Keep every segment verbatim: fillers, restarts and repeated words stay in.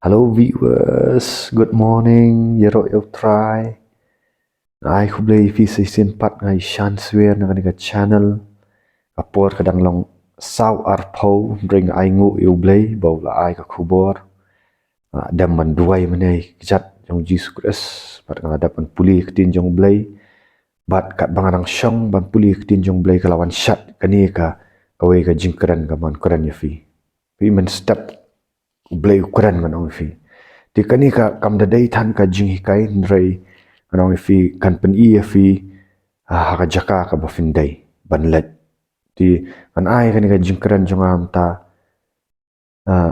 Hello viewers, good morning. Ïaroh ïa U Trai. Nga ai khublei ïa phi sa shisien pat, nga i Shan Swer na kane ka channel. Ka por ka dang long saw arphew, hynrei nga ai nguh ïa U Blei ba u la ai ka khubor. Nga dem ban duwai mynne ïa ka kjat jong U Jisu Khrist, bad nga la dep ban pule ïa ka ktien jong U Blei. Bad katba nga dang shong ban pule ïa ka ktien jong U Blei, ka la wan shat kane ka, kawei ka jingkren kaba ngan kren ïa phi. Phi mynstep U Blei u kren, ngan ong ïa phi. Te kane ka kam da dei than ka jinghikai, hynrei ngan ong ïa phi, kan pyni ïa phi, ah, ha ka jaka kaba phin dei ban leit. Te ngan ai kane ka jingkren jong nga mynta, ah,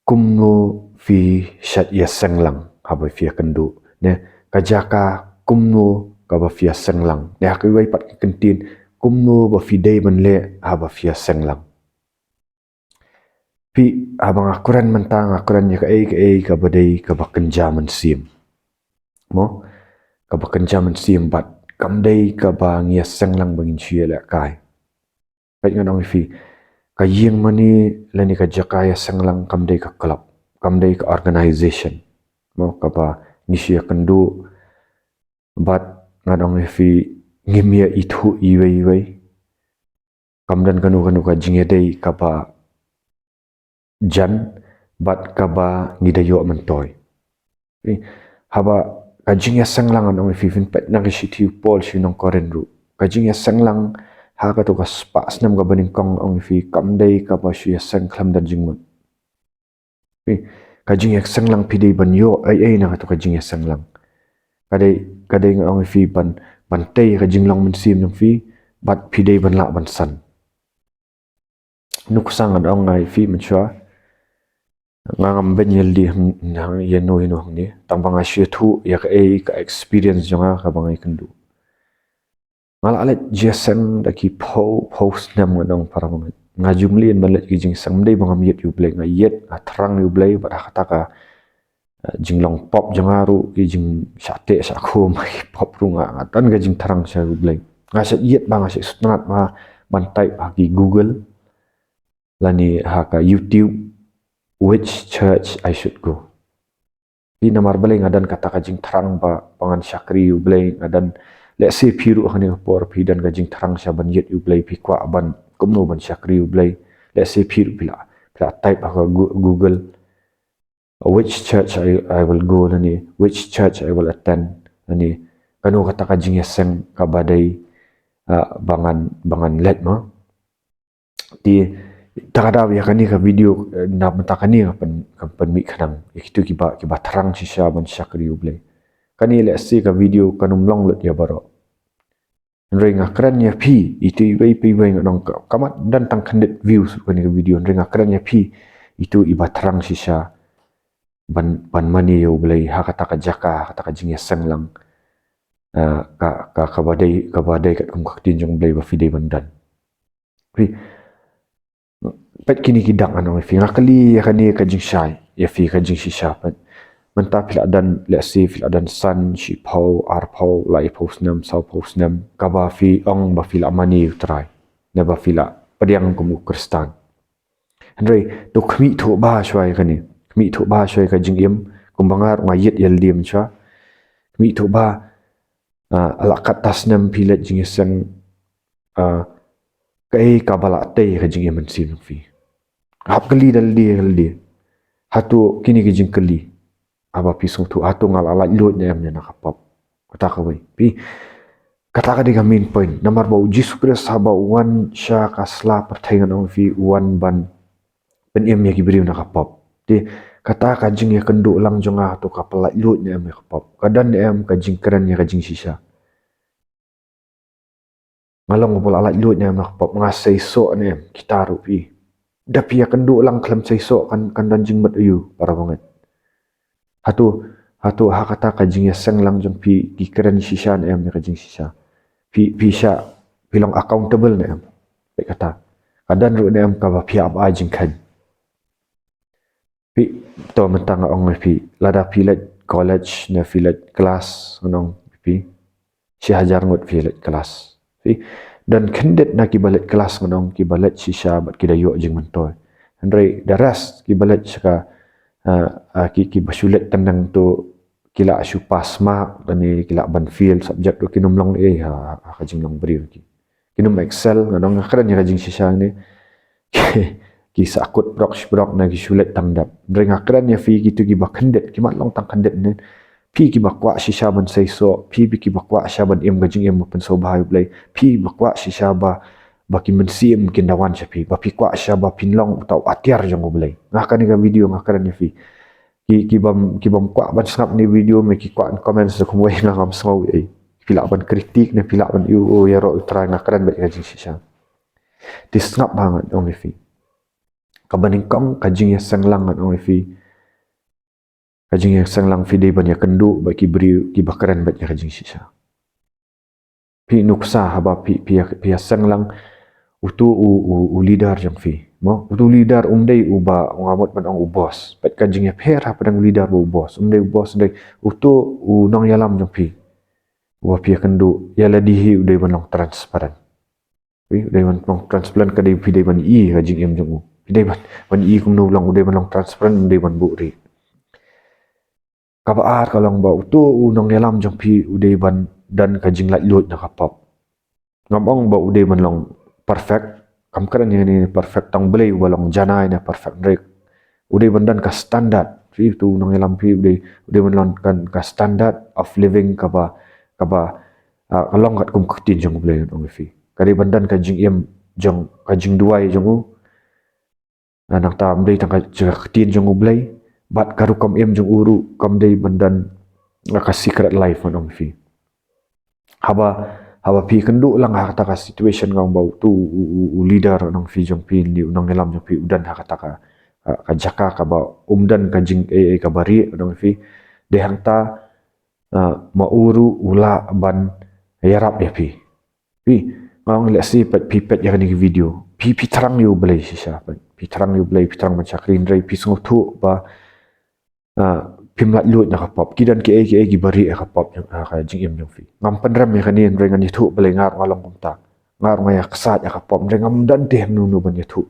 kumno phi shait ïaseng lang haba phi ïakynduh, ne, ka jaka kumno kaba phi ïaseng lang, ne, ha kiwei pat ki kyntien, kumno ba phi dei ban leh haba phi ïaseng lang. Phi, haba nga kren mynta, nga kren ïa kaei kaei kaba dei kaba kynja mynsiem. Mo? Kaba kynja mynsiem, bad kam dei kaba ngi ïaseng lang ba ngin shu ïalehkai. Peit, ngan ong ïa phi, ka ïing mane lane ka jaka ïaseng lang kam dei ka club, kam dei ka organization, mo, kaba ngi shu ïakynduh. Bad ngan ong ïa phi, ngim ïa ithuh iwei iwei. Kam don kano kano ka jingïadei kaba jan bad kaba ngi da ïoh myntoi. Eh, haba ka jingïaseng lang, ngan ong ïa phi, phin peit na ka shithi u Paul sha ki nong Korinth ruh, ka jingïaseng lang ha kato ka spah snem kaba nyngkong, ngan ong ïa phi, kam dei kaba shu ïaseng khlem don jingmut. Eh, ka jingïaseng lang, phi dei ban ïoh ei ei na kato ka jingïaseng lang. Ka dei, ka dei, ngan ong ïa phi, ban, ban tei ka jinglong mynsiem jong phi, bad phi dei ban lah ban san. Nuksa, ngan ong ïa phi mynshuwa, nga ngam beiñ ïalade hang, hang ïano ïano hangne, tang ba nga shu ïathuh ïa kaei ka experience jong nga kaba nga ïakynduh. Nga la leit jingïaseng da ki phew phew snem, ngan ong, para bangeit. Nga ju mlien ban leit ki jingïaseng, ym dei ba ngam ïeit ïa U Blei, nga ïeit, nga thrang ïa U Blei, bad ha kata ka, eh, jinglong pop jong nga ruh, ki jingshah teh shah khum, ki pop ruh, nga, nga don ka jingthrang sha U Blei. Nga shait ïeit bha, nga shait sngewtynnat bha ban type ha ki Google lane ha ka YouTube, "Which church I should go?" Phi, namar balei? Nga don kata ka jingthrang ba, ba ngan shakri ïa U Blei, nga don, lehse phi ruh ha kane ka por phi don ka jingthrang sha ban ïeit ïa U Blei, phi kwah ban, kumno ban shakri ïa U Blei. Lehse phi ruh phi la, phi la type ha ka Gu-, Google, "Which church I, I will go," lane, "Which church I will attend," lane, "Kano kata ka jingïaseng kaba dei, ah, ba ngan, ba ngan leit, mo?" Te, ta ka daw ïa kane ka video, eh, na mynta kane nga pyn, nga pynmih khnang ïa kito kiba, kiba thrang shisha ban shakri ïa U Blei. Kane lehse ka video kan ym long lut ïa baroh. Hynrei nga kren ïa phi, ito iwei pa iwei, ngan ong, ka, ka mat don tang khyndiat views ruh kane ka video, hynrei nga kren ïa phi, ito iba thrang shisha ban, ban mane ïa U Blei ha kata ka jaka, ha kata ka jingïaseng lang, eh, ka, ka, kaba dei, kaba dei katkum ka ktien jong U Blei ba phi dei ban don. Phi, peit kine ki dak, ngan ong ïa phi, nga kylli ïa kane ka jingshai ïa phi, ka jingshisha, peit. Mynta phi la don, lehse phi la don san, shiphew, arphew, laiphew snem, sawphew snem, kaba phi ong ba phi la mane ïa U Trai, ne ba phi la pdiang kum u Khristan. Hynrei to khmih thuh bha shuwa ïa kane. Khmih thuh bha shuwa ïa ka jingim, kumba nga ruh nga ïeit ïalade mynshuwa. Khmih thuh bha, ah, la katto snem phi leit jingïaseng, ah, kaei kaba la tei ïa ka jingim mynsiem jong phi? Hap kylli da lade da lade. Hato kine ki jingkylli, haba phi sngewthuh, hato nga la laitluid ne em na ka pop? Kata kawei. Phi, kata ka dei ka main point. Namar ba U Jisu Khrist haba u wan sha ka sla pyrthei, ngan ong ïa phi, u wan ban pynim ïa ki briew na ka pop. Te kata ka jingïakynduh lang jong nga, hato ka pyllait luid ne em ïa ka pop? Ka don ne em ka jingkren ïa ka jingshisha? Nga long uba la lait luid ne em na ka pop? Nga seisoh ne em? Kita ruh phi, da phi ïakynduh lang khlem seisoh, kan, kan don jingmut aïu, para bangeit? Hato, hato ha kata ka jingïaseng lang jong phi ki kren shisha ne em ïa ka jingshisha? Phi, phi shah, phi long accountable ne em? Peit kata. Ka don ruh ne em kaba phi ap ai jingkheiñ? Phi, to mynta nga ong ïa phi, lada phi leit college ne phi leit klas, ngan ong ïa phi, shi hajar ngut phi leit klas. Phi, don khyndiat na kiba leit klas, ngan ong, kiba leit shisha bad ki da ïoh jingmyntoi. Hynrei the rest, kiba leit sha ka, Ah, ah, ki, kiba shu leit tang nangto ki lah shu pass mark, lane ki lah ban fail subject ruh kin ym long ei ha, ha ka jinglong briew ki. Kin ym excel, nga ong nga kren ïa ka jingshisha ne. Ki, ki sahkut prok shi prok na ki shu leit tang dap. Hynrei nga kren ïa phi kito kiba khyndiat, ki mat long tang khyndiat ne. Phi kiba kwah shisha ban seisoh, phi, phi kiba kwah shisha ban im ka jingim ba pynsngewbha ïa U Blei, phi ba kwah shisha ba, ba ki mynsiem kin da wan sha phi, ba phi kwah shisha ba phin long uta u atiar jong U Blei. Nga kane ka video nga kren ïa phi. Ki, ki bym, ki bym kwah ban sngap ne video, me ki kwah ban comment sa kumwei, nga ngam sngew ei. Phi lah ban kritik ne phi lah ban ïoh, oh, ïaroh U Trai, nga kren beit ka jingshisha. Te sngap ba ngan ong ïa phi. Kaba nyngkong ka jingïaseng lang ngan ong ïa phi. Ka jingïaseng lang phi dei ban ïakynduh bad ki briew kiba kren beit ïa ka jingshisha. Phi nuksa haba phi, phi, phi ïaseng lang uto u, u, u leader jong phi. Mo, uto u leader um dei uba nga mut ban ong u boss. Bad ka jingïapher hapdeng u leader bad u boss. Um dei u boss, um dei uto u nongïalam jong phi. Uba phi ïakynduh, ïa lade hi u dei ban long transparent. Phi, u dei ban long transparent, ka dei phi dei ban i ka jingim jong u. Phi dei ban, ban i kumno u long, u dei ban long transparent, u dei ban buhrieh. Kaba ar ka long ba uto u nongïalam jong phi u dei ban don ka jinglaitluid na ka pop. Ngam ong ba u dei ban long perfect, kam kren ïa kane perfect, tang Blei uba long janai na perfect, hynrei u dei ban don ka standard. Phi, uto u nongïalam phi u dei, u dei ban long kan ka standard of living kaba, kaba, ah, ka long katkum ka ktien jong U Blei, ngan ong ïa phi. Ka dei ban don ka jingim jong, ka jingduwai jong u. Na nangta ym dei tang ka, ka ktien jong U Blei, bad ka rukom im jong u ruh kam dei ban don ka secret life, ngan ong ïa phi. Haba, haba phi kynduh lang ha kata ka situation, nga ong ba uto u, u, u, u leader, ngan ong ïa phi, jong phi, ne u nongïalam jong phi u don ha kata ka, ka, ka jaka kaba um don ka jingaiei kaba rieh, ngan ong ïa phi. Dei hangta, ah, ma u ruh u lah ban ïarap ïa phi. Phi, nga ong lehse pat phi peit ïa kane ka video, phi, phi thrang ïa U Blei shisha pat. Phi thrang ïa U Blei, phi thrang ban shakri, hynrei phi sngewthuh ba, ah, phim laitluid na ka pop. Ki don kiei kiei kiba rieh ha ka pop jong, ha ka jingim jong phi. Ngam pynrem ïa kane, hynrei ngan ïathuh balei nga ruh nga long kumta. Nga ruh nga ïaksaid ha ka pop, hynrei ngam don te hangno hangno ban ïathuh.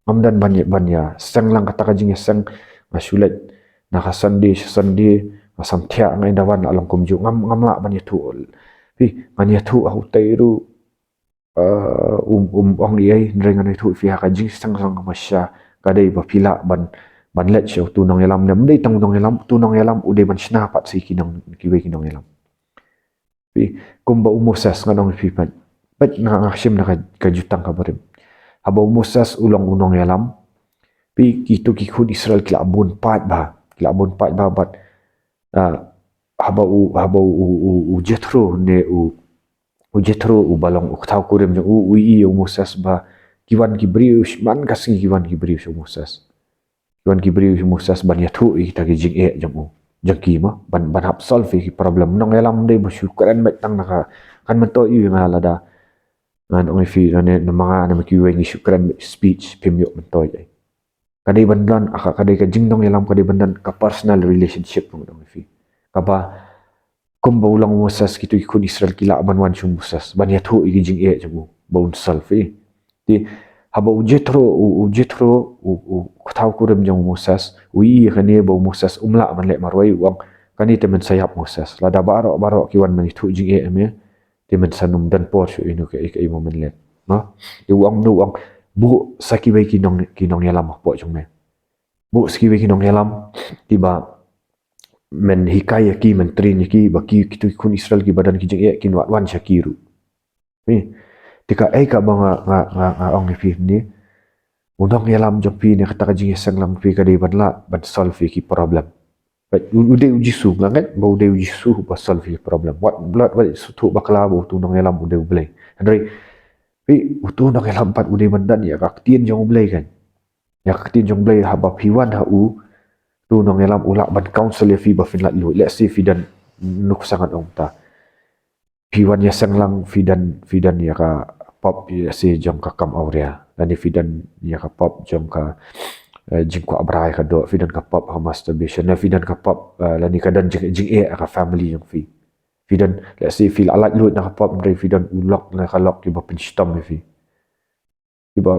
Ngam don ban ïa, ban ïaseng lang kata ka jingïaseng. Nga shu leit na ka Sunday sha Sunday, nga sam thiah, nga ynda wan la long kumjuh. Ngam, ngam lah ban ïathuh. Phi, ngan ïathuh ha utei ruh, eh, um, um ong ei ei, hynrei ngan ïathuh phi ha ka jingïaseng lang kaba shisha, ka dei ba phi lah ban, ban leit sha uto u nongïalam, ne ym dei tang u nongïalam, uto u nongïalam u dei ban shna pat sha ki nong, kiwei ki nongïalam. Phi, kumba u Moses, ngan ong ïa phi pat. Pat nga, nga shim na ka, ka Jutang ka barim. Haba u Moses u long u nongïalam, phi, kito ki khun Israel ki la bun paid bha, ki la bun paid bha bad, ah, haba u, haba u, u, u, u Jethro ne u, u Jethro uba long u kthaw kurim jong u, u ïohi ïa u Moses ba ki wan ki briew, man ka sngi ki wan ki briew sha u Moses. Ki wan ki briew sha u Moses ban ïathuh ïa kita ki jingeh jong u, jong ki mo, ban, ban hap solve ïa ki problem. U nongïalam ym dei ba shu kren beit tang na ka, kan myntoi ïa nga lada ngan ong ïa phi, lane namar nga, namar kiwei ngi shu kren beit speech, phim ïoh myntoi ei. Ka dei ban don, ah, ka, ka dei ka jingnongïalam, ka dei ban don ka personal relationship, ngan ong ïa phi. Kaba kumba u long u Moses, kito ki khun Israel ki lah ban wan sha u Moses ban ïathuh ïa ki jingeh jong u ba un solve ïa. Te haba u Jethro, u, u Jethro, u, u kthaw kurim jong u Moses, u ïohi ïa kane ba u Moses um lah ban leh marwei, u ong, kane te men sa ïap Moses. Lada baroh baroh ki wan ban ïathuh jingeh ïa me, te men sa nym don por shuh ïa ino kaei kaei ba men leh. Mo? Te u ong, u ong, buh sa kiwei ki nong, ki nongïalam hapoh jong me. Buh sa kiwei ki nongïalam kiba men hikai ïa ki, men train ïa ki, ba ki, kito ki khun Israel kiba don ki jingeh kin wad wan sha ki ruh. Phi, te kaei kaba nga, nga, nga, nga ong ïa phi ne, u nongïalam jong phi ne kata ka jingïaseng lang phi ka dei ban lah ban solve ïa ki problem. But u, u dei u Jisu, nga ngeit ba u dei u Jisu ba solve ïa ki problem. Wat, wat, wat sngewthuh bakla ba uto u nongïalam u dei U Blei. Hynrei phi, uto u nongïalam pat u dei ban don ïa ka ktien jong U Blei kan. Ïa ka ktien jong U Blei, haba phi wan ha u, uto u nongïalam u lah ban counsel ïa phi ba phin laitluid. Lehse phi don, nuksa ngan ong ta, phi wan ïaseng lang, phi don, phi don ïa ka pop, ïa se jong ka kam awria, lane phi don ïa ka pop jong ka, eh, jingkwah brai ka doh, phi don ka pop ha masturbation, lane phi don ka pop, eh, lane ka don jing, jingeh ha ka family jong phi. Phi don, lehse phi la laitluid na ka pop, hynrei phi don u lok, lane ka lok kiba pynshitom ïa phi. Kiba,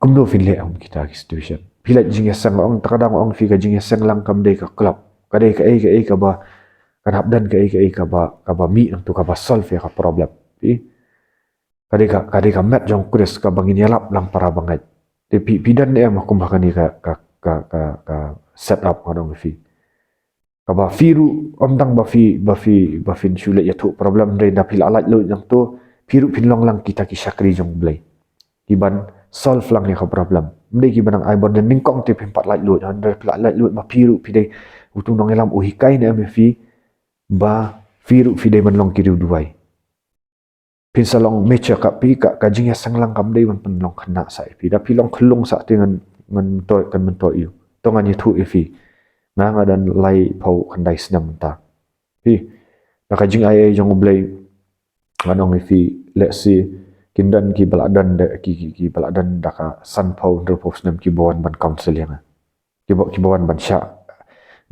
kumno phin leh ha kita ki situation? phi leit jingïaseng, nga ong, te ka dang ong phi ka jingïaseng lang kam dei ka club. Ka dei kaei kaei kaba, kan hap don kaei kaei kaba, kaba mih nangto kaba solve ïa ka problem. Phi, ka dei ka, ka dei ka met jong Khrist kaba ngin ïalap lang para bangeit. Te phi, phi don ne em kumba kane ka, ka, ka, ka, ka set up, nga ong phi. Kaba phi ruh, ym dang ba phi, ba phi, ba phin shu leit ïathuh problem, hynrei da phi la lait luid nangto, phi ruh phin long lang kita ki shakri jong U Blei. Ki ban solve lang ïa ka problem. Ym dei ki ban nang ai burden, nyngkong te phim pat lait luid, hynrei phi la lait luid ma phi ruh phi dei, uto u nongïalam u hikai ne em ïa phi, ba phi ruh phi dei ban long ki riewduwai. Phin sa long mature, ka phi ka, ka jingïaseng lang kam dei ban pynlong khynnah sa ïa phi. Da phi long khyllung sa te ngan, ngan myntoi, kan myntoi ïa u. To ngan ïathuh ïa phi. Nga, nga don laiphew khyndai snem mynta. Phi, da ka jingai ei jong U Blei, ngan ong ïa phi, lehse kin don kiba la don da, ki, ki, kiba la don da ka sanphew, hynriewphew snem kiba wan ban counsel ïa nga. Kiba, kiba wan ban shah.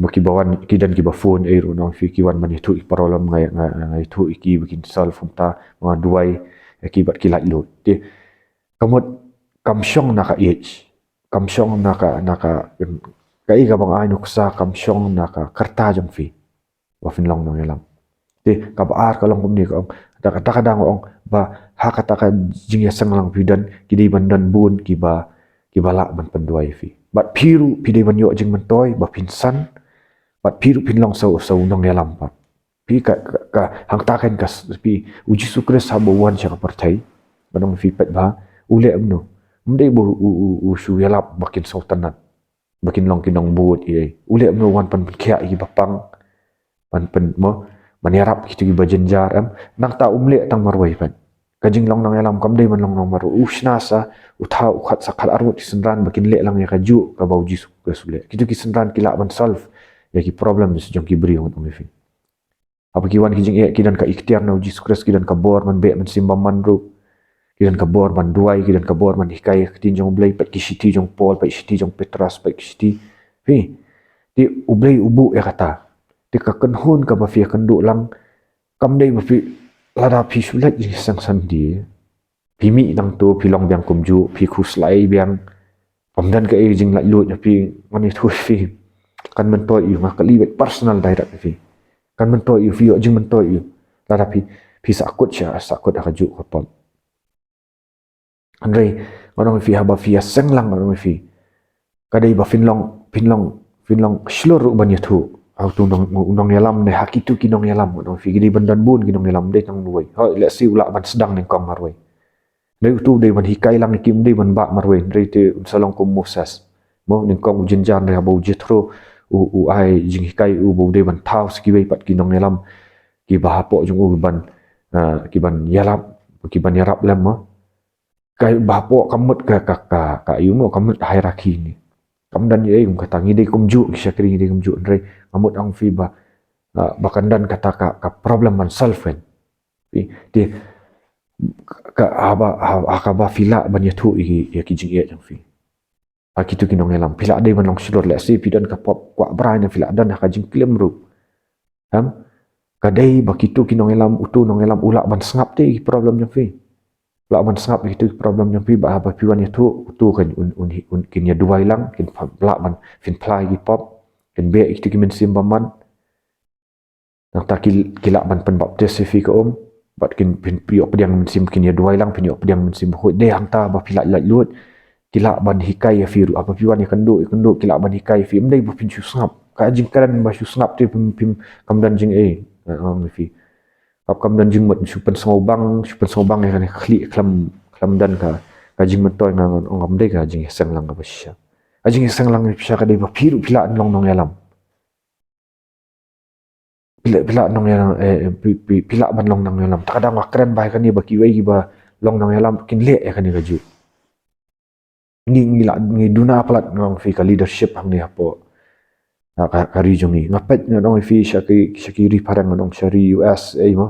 Ba kiba wan, ki don kiba phone ei ruh, ngan ong ïa phi, ki wan ban ïathuh ïa ki problem, nga, nga, nga ïathuh ïa ki ba kin solve, kumta nga duwai ïa ki bad ki lait luid. Te ka mut kam shong na ka age, kam shong na ka, na ka, kaei kaba nga ai nuksa, kam shong na ka rta jong phi ba phin long nongïalam. Te kaba ar ka long kumne, ka ong, da ka, da ka dang ong ba ha kata ka jingïaseng lang phi don, ki dei ban don bun kiba, kiba lah ban pynduwai ïa phi. Bad phi ruh phi dei ban ïoh jingmyntoi ba phin san, bad phi ruh phin long sa u, sa u nongïalam pat. Phi, ka, ka, ka, hangta kan ka s-, phi, U Jisu Khrist haba u wan sha ka pyrthei, ngan ong ïa phi, peit bha, u leh kumno? Ym dei ba u, u, u, u shu ïalap ba kin sngewtynnat, ba kin long ki nongbud ei. U leh kumno? U wan ban pynkhiah ïa kiba pang, ban pyn, mo, ban ïarap kito kiba jynjar, em. Nangta um leh tang marwei pat. Ka jinglong nongïalam kam dei ban long nang marwei. U shna sa, u thaw, u khot sa khatar ngut ki synran ba kin leh lang ïa kajuh kaba U Jisu Khrist u leh. Kito ki synran ki lah ban solve ïa ki problem jong ki briew, ngan ong ïa phi. Haba ki wan ki jingeh, ki don ka iktiar na U Jisu Khrist, ki don ka bor ban beh mynsiem bymman ruh. Ki don ka bor ban duwai, ki don ka bor ban hikai ïa ka ktien jong U Blei, peit ki shithi jong Paul, peit shithi jong Petros, peit ki shithi. Phi, te U Blei u buh ïa kata. Te ka kynhun kaba phi ïakynduh lang, kam dei ba phi, lada phi shu leit jingïaseng Sunday, phi mih nangto, phi long biang kumjuh, phi khuslai biang. Ym don kaei ka jinglaitluid na phi, ngan ïathuh ïa phi. Kan myntoi ïa u, nga kylli beit personal direct ïa phi. Kan myntoi ïa u, phi ïoh jingmyntoi ïa u. Lada phi, phi sahkut sha, sahkut ha kajuh ka pop. Hynrei ngan ong ïa phi, haba phi ïaseng lang, ngan ong ïa phi, ka dei ba phin long, phin long, phin long shlur ruh ban ïathuh. Ha uto u nong, u nongïalam ne ha kito ki nongïalam, ngan ong ïa phi, ki dei ban don bun ki nongïalam, ym dei tang uwei. Hooid, lehse u lah ban sdang nyngkong marwei. Hynrei uto u dei ban hikai lang ïa ki, ym dei ban bah marwei, hynrei te un sa long kum u Moses. Mo, nyngkong u jynjar, hynrei haba u Jethro u, u ai jinghikai ïa u ba u dei ban thaw sa kiwei pat ki nongïalam kiba hapoh jong u, ki ban, ah, ki ban ïarap, ki ban ïarap lem, mo. Kaba hapoh ka mut ka, ka, ka, ka, ïa u, mo, ka mut hierarchy ne. Kam don ei ei kum kata, ngi dei kumjuh ki shakri, ngi dei kumjuh, hynrei nga mut ong ïa phi ba, ah, ba kan don kata ka, ka problem ban solve kan. Phi, te, ka, haba, ha, ha kaba phi lah ban ïathuh ïa ki, ïa ki jingeh jong phi. Ha kito ki nongïalam, phi lah dei ban long shlur, lehse phi don ka pop kwah brai ne phi lah don ha ka jingklim ruh. Em? Ka dei ba kito ki nongïalam, uto u nongïalam u lah ban sngap te ïa ki problem jong phi. U lah ban sngap ïa kito ki problem jong phi, ba haba phi wan ïathuh, uto kan un, un, un, kin ïa duwai lang, kin pha-, lah ban pynphla ïa ki pop, kin beh ïa kito ki mynsiem bymman. Nangta ki, ki lah ban pynbaptis ïa phi ka um, bad kin pyn, pynïoh pdiang mynsiem, kin ïa duwai lang, pynïoh pdiang mynsiem bakhuid. Dei hangta ba phi lah laitluid, ki lah ban hikai ïa phi ruh. Haba phi wan ïakynduh, ïakynduh, ki lah ban hikai ïa phi. Ym dei ba phin shu sngap. Ka jingkren ba shu sngap te phim, phim, kam don jingeh, eh, ong ïa phi. Hap kam don jingmut, shu pynsngewbang, shu pynsngewbang ïa kane ka khlieh khlem, khlem don ka, ka jingmyntoi, nga ong ym dei ka jingïaseng lang kaba shisha. Ka jingïaseng lang kaba shisha ka dei ba phi ruh phi lah ban long nongïalam. Phi lah, phi lah nongïalam, eh, phi, phi, phi lah ban long nongïalam. Te ka dang nga kren ba ïa kane ba kiwei kiba long nongïalam kin leh ïa kane kajuh. Ngi, ngi lah, ngi duna palat, ngan ong ïa phi, ka leadership hangne hapoh, ah, ka, ka ri jong ngi. Nga peit, ngan ong ïa phi, sha ki, sha ki ri phareng, ngan ong sha ri U S A, mo.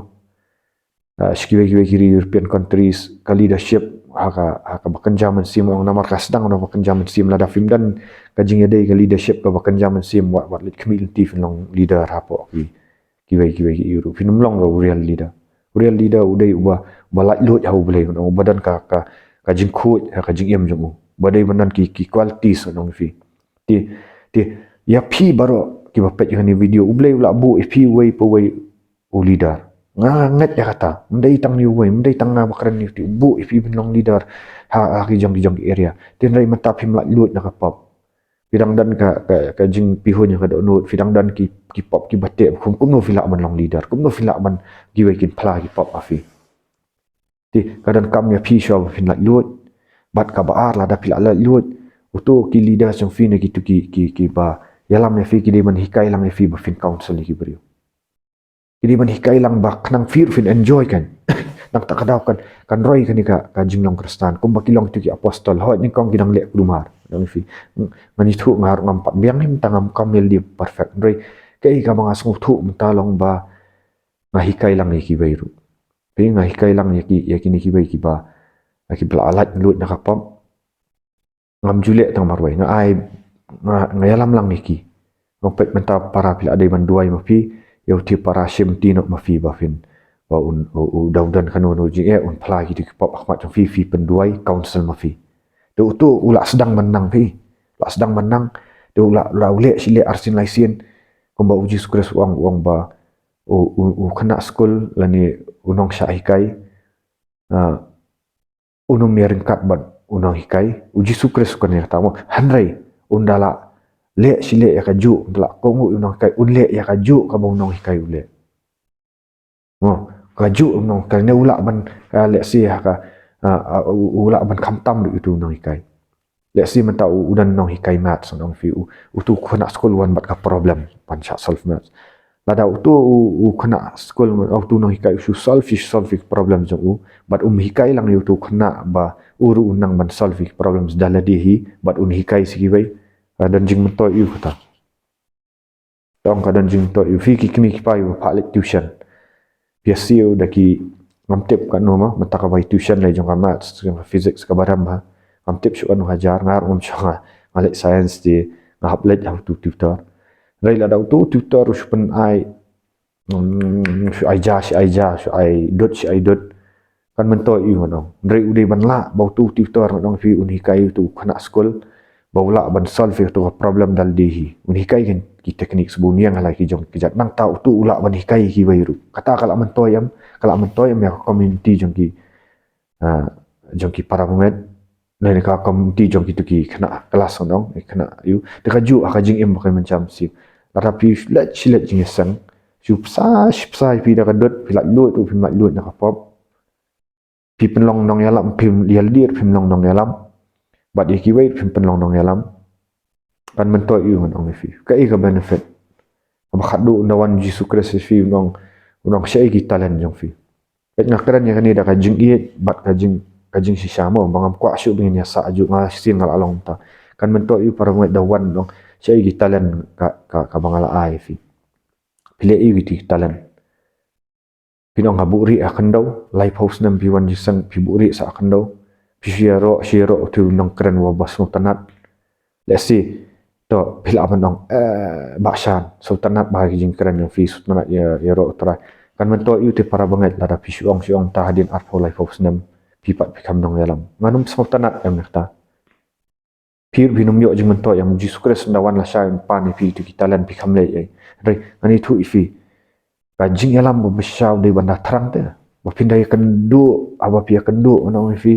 Ah, sha kiwei kiwei ki ri European countries, ka leadership ha ka, ha kaba kynja mynsiem, ong namar ka sdang na kaba kynja mynsiem. Lada phim don ka jingïadei ka leadership kaba kynja mynsiem, wat, wat leit khmih lynti phin long leader hapoh ki, kiwei kiwei ki ri. Phin ym long u real leader. U real leader u dei uba, uba laitluid ha U Blei, uba don ka, ka, ka jingkhuid ha ka jingim jong u. Ba dei ban don ki, ki qualities ngan ong ïa phi. Te, te, ïa phi baroh kiba peit ïa kane ka video, U Blei u la buh ïa phi uwei pa uwei u leader. Nga ngeit ïa kata, ym dei tang ïa uwei, ym dei tang nga ba kren ïa u, te u buh ïa phi ban long leader ha, ha ki jong, ki jong ki area. Te hynrei mynta phim laitluid na ka pop. Phi dang don ka, ka, ka jingpynhun ïa ka dohnud, phi dang don ki, ki pop kiba teh, kum, kumno phi lah ban long leader, kumno phi lah ban, kiwei kin phla ki pop ha phi. Te ka donkam ïa phi shuwa ba phin laitluid. Bad kaba ar, lada phi la laitluid, uto ki leaders jong phi ne kito ki, ki, kiba ïalam ïa phi ki dei ban hikai lang ïa phi ba phin counsel ïa ki briew. Ki dei ban hikai lang ba khnang phi ruh phin enjoy kan. Nangta ka daw kan, kan roi kane ka, ka jinglong Khristan. Kumba ki long kito ki apostol, hooid nyngkong ki dang leh kulmar. Ngan ong ïa phi. Ngan ïathuh nga ruh ngam pat biang hi, mynta ngam, kam ïalade perfect. Hynrei kaei kaba nga sngewthuh mynta long ba nga hikai lang ïa kiwei ruh. Phi, nga hikai lang ïa ki, ïa kine kiwei kiba, ïa kiba la laitluid na ka pop. Ngam ju leh tang marwei, nga ai, nga, nga ïalam lang ïa ki. Nga peit mynta para phi la dei ban duwai ma phi, ïa uto para shim ti noh ma phi ba phin, ba un, u, u daw don kano kano jingeh, un phla kito ki pop ha khmat jong phi, phi pynduwai, counsel ma phi. Te uto u la sdang ban nang phi. La sdang ban nang, te u la, la u leh shi leh arsien laisien. Kumba U Jisu Khrist u ong, u ong ba u, u, u khynnah skul lane u nongshah hikai, ah, un ym ïaryngkat bad u nonghikai. U Jisu Khrist u kren ïa kata mo. Hynrei un da la leh shi leh ïa kajuh, un da la kohnguh ïa u nonghikai, un leh ïa kajuh kaba u nonghikai u leh. Mo, kajuh u nonghikai ne u lah ban, ah, let's say ha ka, ah, ah, u, u lah ban khamtam ruh ïa uto u nonghikai. Let's say mynta u, u don nonghikai maths, ngan ong ïa phi, u, uto u khynnah skul u wan bad ka problem ban shah solve maths. Lada uto u, u khynnah skul, uto u nonghikai u shu solve, u shu solve ïa ka problem jong u, bad um hikai lang ïa uto u khynnah ba u ruh un nang ban solve ïa ka problem da lade hi, bad un hikai sha kiwei, ka don jingmyntoi ïa u kata. Tang ka don jingmyntoi ïa u. Phi ki kmie ki kpa kiba phah leit tuition, phi ïa siew da ki, ngam tip katno mo, mynta kaba ïa tuition lei jong ka maths, jong ka physics kaba rem ha. Ngam tip shuh katno hajar, nga ruh ngam shu, nga, nga leit science te nga hap leit ha uto u tutor. Hynrei lada uto u tutor u shu pyn-ai, mm, shu ai ja, shu ai ja, shu ai dud, shu ai dud, kan myntoi ïa u, ngan ong. Hynrei u dei ban lah ba uto u tutor, ngan ong ïa phi, un hikai uto u khynnah skul ba u lah ban solve ïa uto ka problem da lade hi. Un hikai keiñ ki techniques ba un ïeng ha la ki jong ki kjat. Nangta uto u lah ban hikai ïa kiwei ruh. Kata ka lah myntoi em, ka lah myntoi em ïa ka community jong ki, ah, jong ki para bangeit. Lane ka community jong kito ki khynnah klas, ngan ong, eh, khynnah ïa u. Te kajuh ha ka jingim ba ka mynjam shisien. Lada phi leit shi leit jingïaseng, shu bsa, shu bsa ïa phi da ka dud, phi laitluid ruh phim laitluid na ka pop. Phi pynlong nongïalam, phim ïalade ruh phim long nongïalam. Bad ïa kiwei ruh phim pynlong nongïalam. Kan myntoi ïa u, ngan ong ïa phi. Kaei ka benefit? Kaba khatduh, un da wan U Jisu Khrist ïa phi, un ong, un ong shaei ki talent jong phi. Peit nga kren ïa kane da ka jingïeit bad ka jing, ka jingshisha mo, ba ngam kwah shuh ba ngin ïasah ajuh, nga shisien nga la long mynta. Kan myntoi ïa u para bangeit da wan, un ong shaei ki talent ka, ka, kaba nga la ai ïa phi. Phi leh ïa u kito ki talent. Phin ong ha buhrieh ha khyndew, laiphew snem phi wan jingïaseng, phi buhrieh sa ha khyndew. Phi shu ïaroh, shu ïaroh uto u nongkren uba sngewtynnat. Let's say, to, phi lah ban ong, eh, Bah Shan, sngewtynnat bha ïa ki jingkren jong phi, sngewtynnat ïa, ïaroh U Trai. Kan myntoi ïa u te para bangeit, lada phi shu ong, shu ong, ta hadien arphew laiphew snem phi pat phi kham nongïalam. Ngan ym sngewtynnat em ïa kata. Phi ruh phin ym ïoh jingmyntoi em. U Jisu Khrist un da wan lashai, un pan ïa phi kito ki talent, phi kham leh ei ei. Hynrei ngan ïathuh ïa phi, ka jingïalam ba bishar u dei ban da thrang te. Ba phin da ïakynduh, ah, ba phi ïakynduh, ngan ong ïa phi,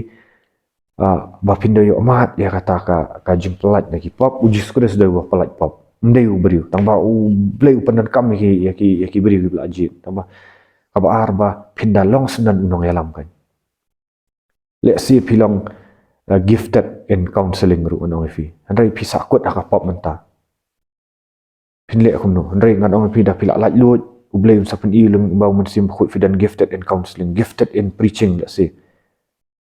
ah, ba phin da ïoh mad ïa kata ka, ka jingpyllait na ki pop. U Jisu Khrist u dei uba pyllait pop, ym dei u briew. Tangba U Blei u pyndonkam ïa ki, ïa ki, ïa ki briew kiba la jied. Tangba kaba ar, ba phin da long syndon u nongïalam keiñ. Let's say phi long, uh, gifted in counseling ruh, ngan ong ïa phi. Hynrei phi sahkut ha ka pop mynta. Phin leh kumno? Hynrei ngan ong ïa phi, da phi la laitluid, U Blei un sa pyni ïa u lyngba U Mynsiem Bakhuid. Phi don gifted in counseling, gifted in preaching, let's say.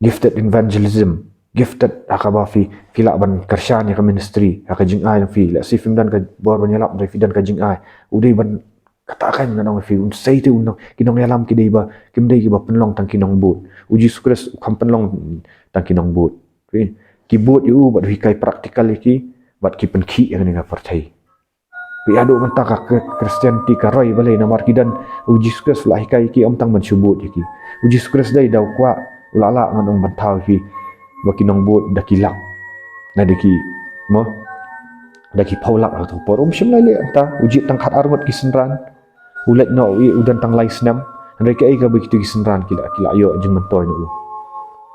Gifted in evangelism, gifted ha kaba phi, phi lah ban kyrshan ïa ka ministry, ha ka jingai jong phi. Let's say phim don ka bor ban ïalap, hynrei phi don ka jingai. U dei ban Kata kan ngan ong ïa phi, un sei te u nong, ki nongïalam ki dei ba, kim dei kiba pynlong tang ki nongbud. U Jisu Khrist u kham pynlong tang ki nongbud. Ki, ki bud ïa u bad u hikai practical ïa ki, bad ki pynkhih ïa kane ka pyrthei. Phi ïa duh mynta ka Khr-, Christianity ka roi balei, namar ki don, u Jisu Khrist u la hikai ïa ki, ym tang ban shu bud ïa ki. U Jisu Khrist dei da u kwah, u la lah ngan ong ban thaw ïa phi, ba ki nongbud da ki lak. Na da ki, mo, da ki phew lak ha kato ka por. Um shym la leh hangta, u jied tang khatar ngut ki synran. U leit noh u, u don tang lai snem. Hynrei kaei kaba kito ki synran ki la, ki la ïoh jingmyntoi na u.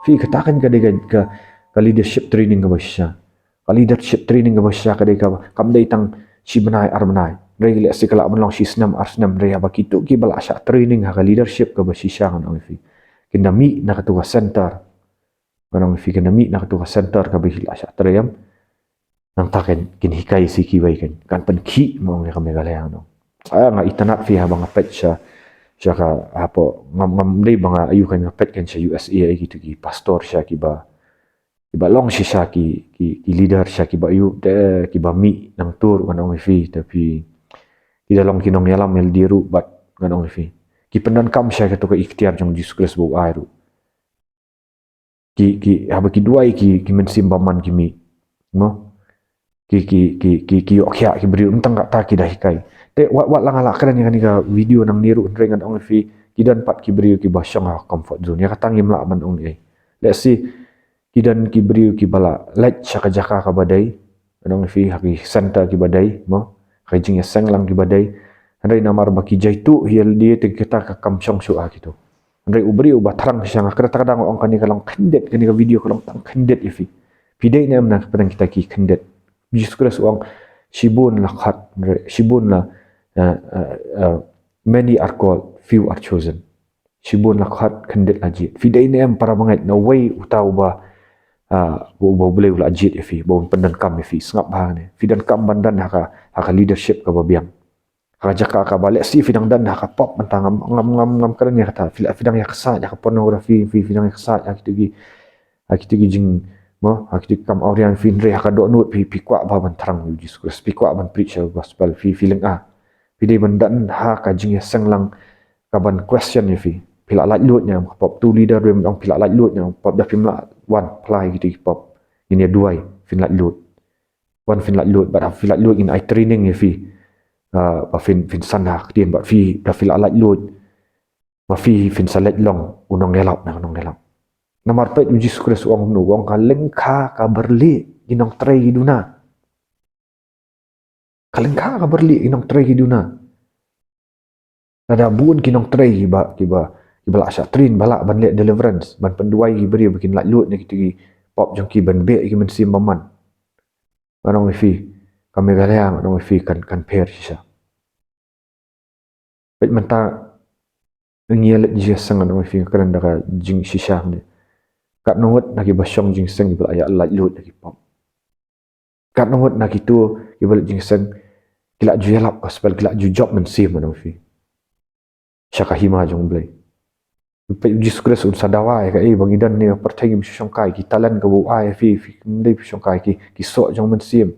Phi, kata kan ka dei ka, ka, ka leadership training kaba shisha. Ka leadership training kaba shisha ka dei kaba, kam dei tang shi bnai ar bnai. Hynrei lehse ka lah ban long shi snem ar snem, hynrei haba kito kiba la shah training ha ka leadership kaba shisha, ngan ong ïa phi, kin da mih na kato ka center. Ngan ong ïa phi, kin da mih na kato ka center kaba ki la shah training. Nangta kan kin hikai sa ïa kiwei kan, kan pynkhih mo, ong ïa ka Meghalaya, no. Ah, nga itynnad phi, haba nga peit sha, sha ka, hapoh, ngam, ngam dei ba nga aiu kan, nga peit kan sha U S A, ïa kito ki pastor shisha kiba, kiba long shisha ki, ki, ki leader shisha kiba aiu, te kiba mih nangta ruh, ngan ong ïa phi, te phi, ki da long ki nongïalam ïalade ruh, bad ngan ong ïa phi, ki pyndonkam shisha kato ka iktiar jong Jisu Khrist ba u ai ruh. Ki, ki, haba ki duwai ki, ki mynsiem bymman ki mih. Mo? Ki, ki, ki, ki, ki ïoh khiah ki briew, ym tang kata, ki da hikai. Te wat, wat la nga la kren ïa kane ka video nangne ruh, hynrei ngan ong ïa phi, ki don pat ki briew kiba shong ha comfort zone. Ïa kata ngim lah ban ong ei. Lehse ki don ki briew kiba la leit sha ka jaka kaba dei, ngan ong ïa phi, ha ki center kiba dei, mo, ha ki jingïaseng lang kiba dei. Hynrei namar ba ki jaituh ïalade, te kata ka kam shong shuh ha kito. Hynrei u briew uba thrang shisha, nga kren, kata ka dang ong, kane ka long khyndiat, kane ka video ka long tang khyndiat ïa phi. Phi dei ne em na ka pdeng kita ki khyndiat? Jisu Khrist u ong, shibun la khot, hynrei, shibun la, eh, eh, eh, many are called, few are chosen. Shibun la khot, khyndiat la jied. Phi dei ne em, para bangeit, na uwei uta uba, ah, uba U Blei u la jied ïa phi, ba un pyndonkam ïa phi? Sngap bha ne. Phi donkam ban don ha ka, ha ka leadership kaba biang, ha ka jaka kaba lehse phi dang don ha ka pop mynta, ngam, ngam, ngam, ngam kren ïa kata. Phi la, phi dang ïaksaid ha ka pornography, phi, phi dang ïaksaid ha kito ki, ha kito ki jing, mo, ha kito ki kam awriang, phi, hynrei ha ka dohnud phi, phi kwah bha ban thrang ïa u Jisu Khrist, phi kwah ban preach ïa ka gospel, phi, phi lynga. Phi dei ban don ha ka jingïaseng lang kaban question ïa phi. Phi la laitluid ne em ha ka pop? Tu leader ruh ong phi la laitluid ne em ha ka pop, da phim lah wan phla ïa kito ki pop. Ngin ïa duwai, phin laitluid. Wan phin laitluid, bad haba phi laitluid ngin ai training ïa phi. Ah, ba phin, phin san ha ka ktien, bad phi, da phi la laitluid, ba phi phin sa leit long u nongïalap na ka nongïalap. Namar peit u Jisu Khrist u ong kumno, u ong ka lyngkha ka byrlieh ki nongtrei ki duna. Ka lyngkha ka byrlieh ki nongtrei ki duna. Lada bun ki nongtrei kiba, kiba, kiba la shah train, ba lah ban leh deliverance, ban pynduwai ki briew ba kin laitluid na kito ki pop jong ki, ban beh ïa ki mynsiem bymman, ngan ong ïa phi, ka Meghalaya, ngan ong ïa phi, kan, kan pher shisha. Peit mynta, ngi ïa leit jingïaseng, ngan ong ïa phi, nga kren da ka jingshisha ne. Katno ngut na kiba shong jingïaseng kiba la ïa laitluid na ki pop? Katno ngut na kito kiba leit jingïaseng ki la ju ïalap gospel, ki la ju jop mynsiem, ngan ong ïa phi, sha ka hima jong U Blei? Peit u Jisu Khrist un sa dawa ïa kaei ba ngi don ne, pyrthei ngim shu shongkai. Ki talent kaba u ai ïa phi, phim dei phi shongkai. Ki, ki soh jong mynsiem,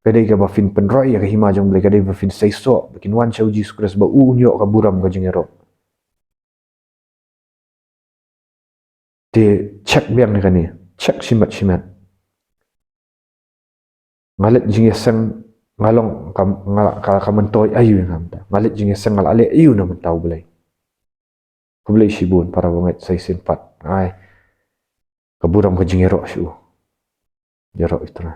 ka dei kaba phin pynroi ïa ka hima jong U Blei, ka dei ba phin sei soh, ba kin wan sha u Jisu Khrist, ba u un ïoh ka burom ka jingïaroh. Te check biang ïa kane, check shimet shimet. Nga leit jingïaseng, nga long ka, nga, ka, ka myntoi aiu ïa nga mynta? Nga leit jingïaseng, nga la leh aiu na bynta U Blei? Khublei shibun para bangeit, sa shisien pat ai ka burom ka jingïaroh sha u. Ïaroh ïa u Trai.